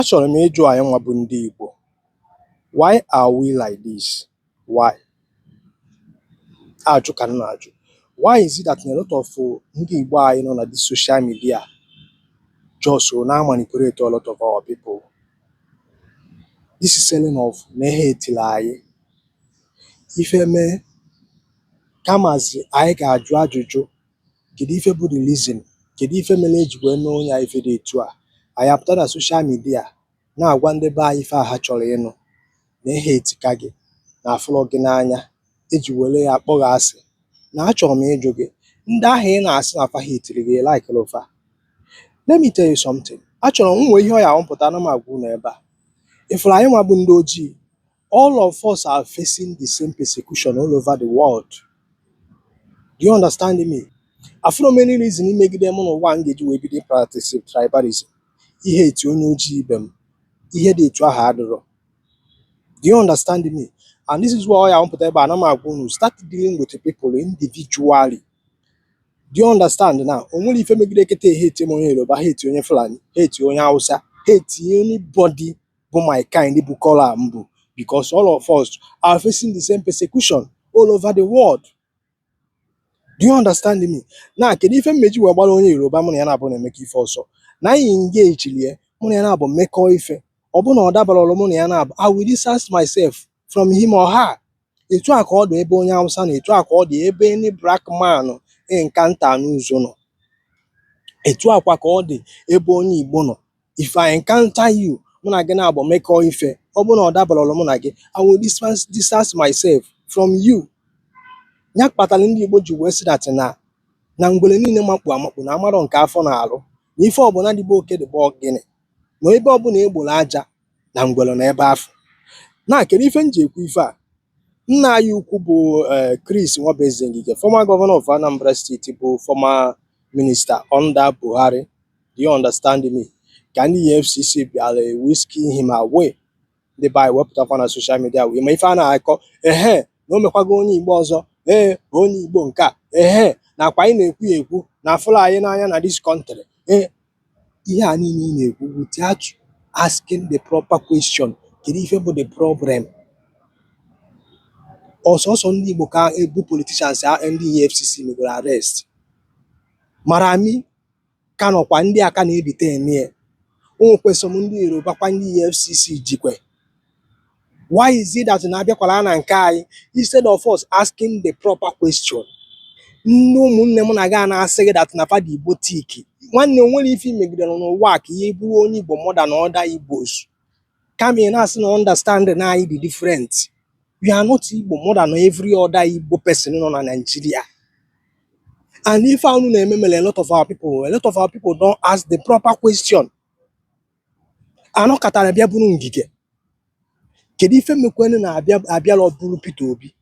Achọrọ m ịjụ anyị nwa bụ ndị Igbo, why are we like this? Why? Ajụ ka m na-ajụ. Why is it that a lot of ndị Igbo anyị nọ na this social media just na manipulate a lot of our people? This is selling of na ihe etiri anyị ife mee, kamazi anyị ga-ajụ ajụjụ, kedu ife bụ the reason, kedu ife mere eji wee mee onye a ife dị etu a? Anyị apụta na social media na-agwa ndị be anyị ife a ha chọrọ ịnụ, na ihe etika gị na afụrọ gị n'anya, eji were ya kpọ gị asị. Na achọrọ m ịjụ gị, ndị ahụ ị na-asị na fa hatiri gị, like fa. Let me tell you something. Achọrọ m nwee ihe ọ ya ahụpụta na m agwa unu ebe a. Ifụrụ anyị nwa bụ ndị ojii, all of us are facing the same persecution all over the world. Do you understand me? Afụrọ m any reason imegide mụ n'ụwa m ga-eji wee bido practice tribalism, ihe eti onye ojii ibe m, ihe dị etu ahụ adịrọ. Do you understand me? And this is why ọ ya ahụpụta ebe a na m agwa unu, start dealing with the people individually. Do you understand now? O nwere ife megide kịta hate m onye Yoruba, hate onye Fulani, hate onye Hausa, hate anybody bụ my kind, bụ color m bụ, because all of us are facing the same persecution all over the world. Do you understand me? Na kedu ife mmeji wee gbara onye Yoruba mụ na ya na-abụ na-emekọ ife ọsọ, na anyị engage lie, mụ na ya na-abụ mmekọ ife, ọ bụ na ọ dabara ọrụ mụ na ya na-abụ, I will distance myself from him or her. Etu a ka ọ dị ebe onye Hausa na, etu a ka ọ dị ebe any black man encounter n'ụzọ nọ, etu a kwa ka ọ dị ebe onye Igbo nọ. If I encounter you, mụ na gị na-abụ mekọ ife, ọ bụ na ọ dabara ọrụ mụ na gị, I will distance myself from you. Ya kpatara ndị Igbo ji wee sị that na ngwere niile makpu amakpu na amarọ nke afọ na-alụ, na ife ọbụla dịbe oke dịbe ogene, na ebe ọbụla egboro aja na ngwere na ebe afọ na. Kedu ife m ji ekwu ife a? Nna anyị ukwu bụ Chris Nwabueze Ngige, former governor of Anambra State, bụ former minister under Buhari, do you understand me, ka ndị EFCC bịara whisk him away. Ndị be anyị wepụtakwa na social media wee ma ife a na-akọ, ehe, na o mekwago onye Igbo ọzọ, ee, onye Igbo nke a, ehe, nakwa anyị na-ekwu ya ekwu na afụrụ anyị n'anya na this country. Ee, ihe a niile ị na-ekwu without asking the proper question, kedu ife bụ the problem? Ọsọsọ ndị Igbo ka ebu politicians ndị EFCC megoro arrest, Malami ka nọkwa, ndị aka na-edetain ya, o nwekwesịrị ndị Yoruba kwa ndị EFCC jikwe. Why is it that na abịakwara na nke anyị, instead of us asking the proper question, ndị ụmụnne m na ga na-asị gị that na fa dị Igbo thick? Nwanne, o nwere ife imegidere n'ụwa a ka ihe bụrụ onye Igbo more than other Igbos, kama ị na-asị na understanding anyị dị different. You are not Igbo more than every other Igbo person nọ na Nigeria. And ife unu na-eme mere a lot of our people don't ask the proper question. Anọkọtara bịa bụrụ Ngige, kedu ife mekwenu na abịa abịala bụrụ Peter Obi?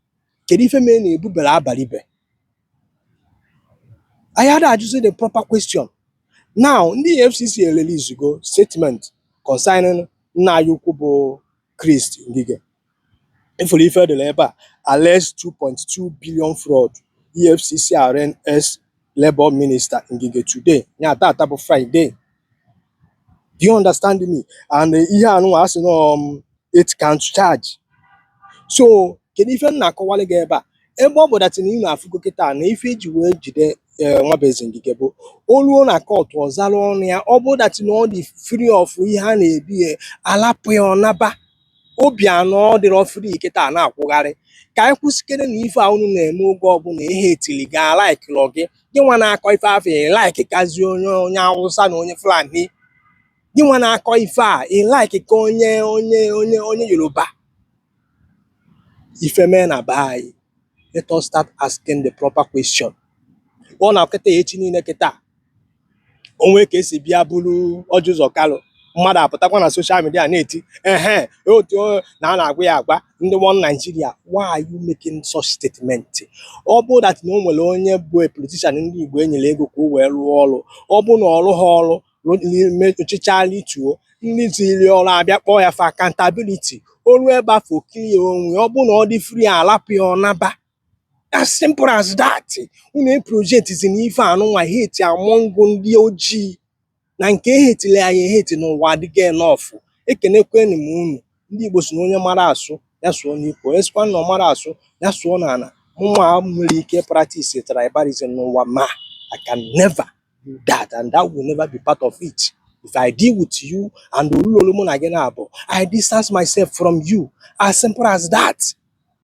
Kedu ife mere na ebubere Abaribe? Anyị ada ajụzi the proper question. Now ndị EFCC ereleasego statement concerning nna anyị ukwu bụ Chris Ngige. Ifuru ife edere ebe a, alleged 2.2 billion fraud, EFCC arraign ex Labour Minister Ngige today, ya tata bụ Friday. Do you understand me? And ihe anụnwa asị na eight count charge. So kedu ife m na-akọwalị gị ebe a? Ebe ọ bụ that na ị na-afụgo kịta na ife eji wee jide Nwabueze Ngige bụ o ruo na court, ọ zara ọnụ ya. Ọ bụ that na ọ dị free of ihe a na-ebi ya, alapụ ya, ọnaba obi anọ ọ dịrọ free kịta na-akwụgharị. Ka anyị kwụsịkere na ife a unu na-eme oge ọbụla ihe etili gị alaikilọ gị, gị nwa na-akọ ife afọ ị like kazi onye Awụsa na onye Fulani, gị nwa na-akọ ife a ị like ka onye Yoruba. Ife mee na be anyị, let us start asking the proper question. Ọ na kịta echi niile kịta onwe ka esi bịa bụrụ Orji Uzor Kalu, mmadụ apụtakwa na social media na-eti ehe otu na a na-agwa ya agwa ndị one Nigeria. Why are you making such statement? Ọ bụ that na o nwere onye bụ a politician ndị Igbo enyere ego ka o wee rụọ ọrụ, ọ bụ na ọrụ ha ọrụ ọchịchị lituo, ndị ziri ọrụ abịa kpọọ ya for accountability, o ruo ebe afọ okiri ya onwe, ọ bụ na ọ dị free, alapụ ya, ọnaba. As simple as that. Unu project si na ife anụnwa hate among ndị ojii na nke ehetili anyị eheti n'ụwa adịghị enough. Ekenekweni m unu. Ndị Igbo si na onye mara asụ ya sụọ n'ikwe, onye sịkwa na ọ mara asụ ya sụọ n'ala. Mụnwa nwere ike practice tribalism n'ụwa ma I can never do that, and that will never be part of it. If I deal with you and olulolu mụ na gị na-abụ, I distance myself from you, as simple as that.